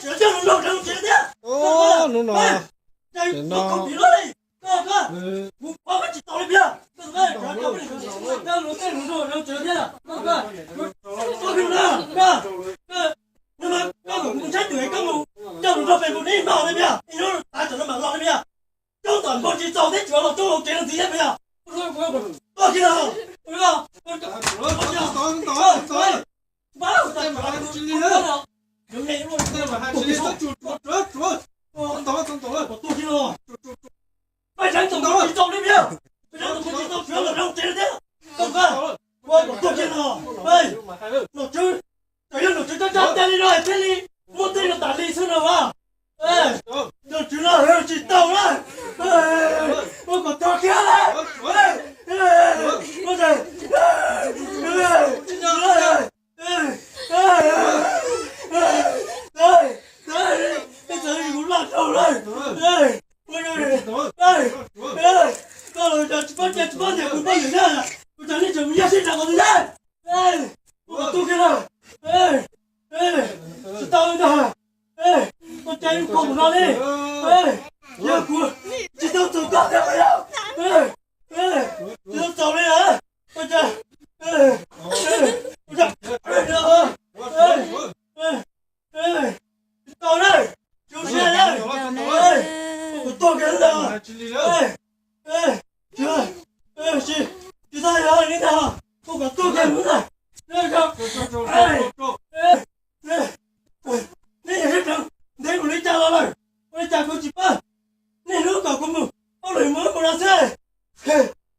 Cov coj hluas nraug rau tsev thiab. Hnub no, cov no, kuv pom tsis tau li thiab. Koj mus saib twm koj mus coj hluas nraug pem mus neb no li thiab, ib hnub tav tam no mam los li thiab. Coob tom npoo tsis txaus thiab tsuav los coob hauv tsev no ntxiv thiab puas yog? Tuaj kiag los. Paj Zeev txaus npoo tsis txaus li thiab, Paj Zeev txaus npoo tsis txaus tsuav los coob hauv tsev no thiab. Koj ua kom tuaj kiag los. Nom tswv, txawm yog nom tswv coj coj tiag li no thiaj li muaj tej no tas li xwb no as. Nom tswv no tsis tau na. Ua kom tuag kiag lawm. Txawm kuv loj dhau lawm, koj los tsis paub cia tsis paub tias kuv poj niam na, kuv cov neeg tseem mus yog sib nrag qhov twg thiab. Ua kom tuag kiag lawm. Tsis tau li ntag. Ua cas yuav kho mus no li? Yog kuv tsis tau txog koj thiab puas yog? Tsis tau txaus li lawm. Ua cas, ua cas, tsis tau na. Tsis zoo siab na. Ua kom tuag kiag lawm. Tsis, tsis tau yog li ntag. Ua kom tuag kiag lawm na. Nej yog sib deev, ntev mus li cas los lawm, ua li cas kuv tsis paub. Nej hlub kom kuv mus, ua lwm mus mus no xwb.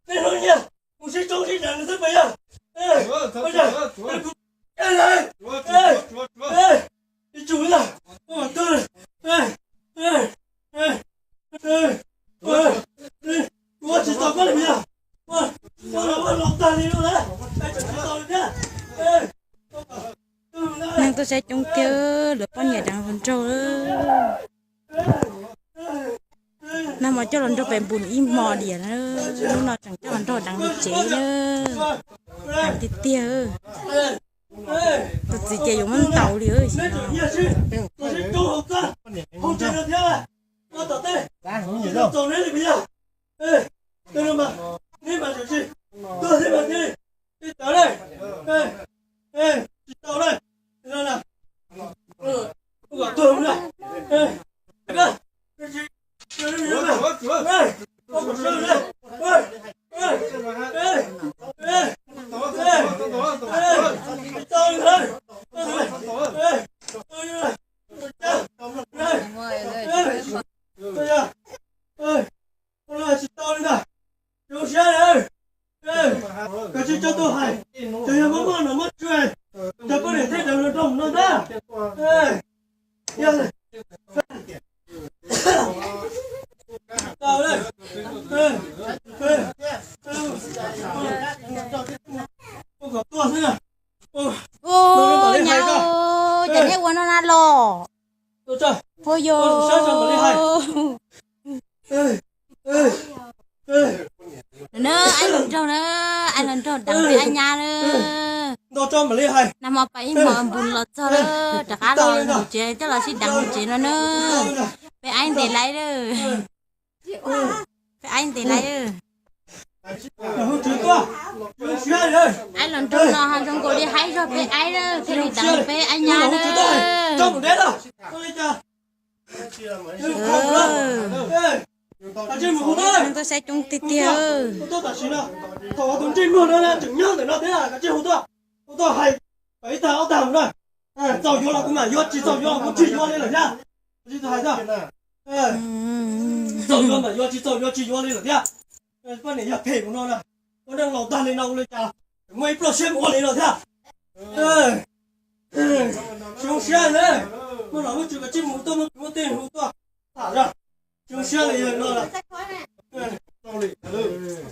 Nej hlub nyiaj, mus sib tsoob sib deev xwb puas yog? Ua yog, kuv, ib tsum ntag, ua kom tuag. Kuv ua tsis tau koj li puas yog? Ua los ua los tag li no lawm, tsis tau li thiab. Neeg tuaj saib coob tiag, lawv poj niam deev hluas nraug. Nag hmo coj hluas nraug pem npus ib hmo diam na, hnub no tseem coj hluas nraug deev hauv tsev na. Deev tiag tiag. Tus txiv ces yuav muab ntaus li. Tsis tau li ntag. Zoo siab li. Koj tsis tso tuaj hais, tseem yog muab muaj nom muab tswv, cov poj niam thiaj deev hluas nraug no ntag. Ua kom tuag xwb na. Ua nyab, cas neb ua no na los? Hu yo. Na, aib hluas nraug na, aib hluas nraug deev peb aib nyab na. Nag hmo pais ib hmos npus los txog lawm, rov qab los hauv tsev coj los sib deev hauv tsev no na. Peb aib ntev laiv lawm. Peb aib ntev laiv. Aib hluas nraug no ho zoo nkaus li haib zog peb aib lawm, thiaj li deev peb aib nyab lawm. Neeg tuaj saib coob tiag tiag. Txaus yuav los kuv mam yuav, tsis txaus yuav los kuv tsis yuav li lawm thiab. Txaus yuav mam yuav, tsis txaus yuav tsis yuav li lawm thiab. Poj niam yog phem mus no na, ua neej laus tag li no ua li cas muaj ib pluaj siab mus ua li no thiab. Tsis zoo siab li, muaj nom muaj tswv koj tsis mus tuaj, muaj kwv muaj tij hu tuaj tham zog. Tsis zoo siab li no lawm.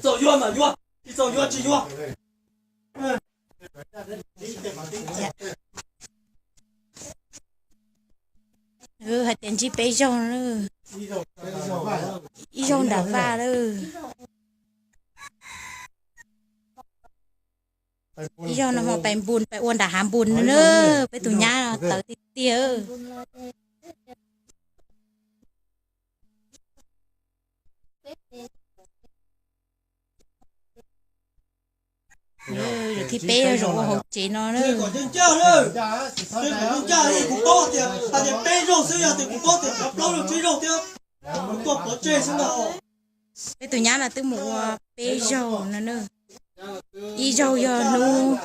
Txaus yuav mam yuav, tsis txaus yuav tsis yuav. Hais tias ntsib peb zaug, ib zaug nram vaj lawm. Ib zaug no hmo pais npus, pais ua nram hav npus na, peb tus nyab tawv tiag tiag. Peb zaug ua hauv tsev no na. Kuv paub tias, hais tias peb zaug xwb, yog tias kuv paub tias cov plaub zaug tsib zaug thiab, kuv tuaj pov tseg xwb ntag. Peb tus nyab no twb mus ua peb zaug no na. Ib zaug yog hnub,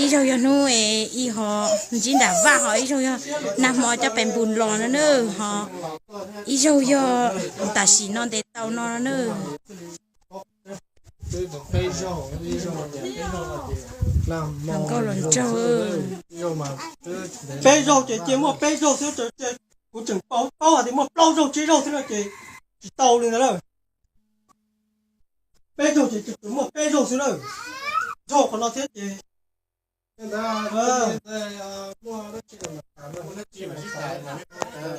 ib zaug yog hnub es ib ho ntsib nram vaj, ho ib zaug yog nag hmo coj pes npus los no na, ho ib zaug yog tam sim no ntes tau no na. Nkauj los nraug. Peb zaug ces cia muaj peb zaug xwb, kuv tseem paub hais tias muaj plaub zaug tsib zaug xwb no ces tsis tau li ntawd lawm. Peb zaug ces tseem muaj peb zaug xwb lawm. Zaug qhov no thiab ces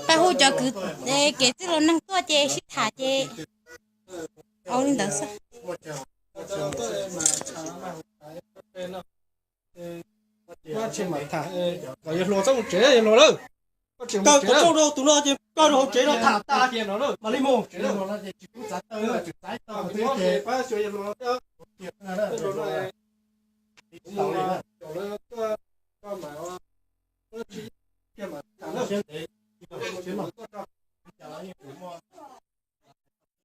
peb hu cov kwv, kev txwj laus neeg tuaj ces sib tham ces ua li ntawd xwb. Koj tsis mam tham, kom yawg hluas txhob mus tsev, yawg hluas lawm. Koj tsis mus tsev, koj rau tus no ces koj rau hauv tsev no tham tas, mam li mus.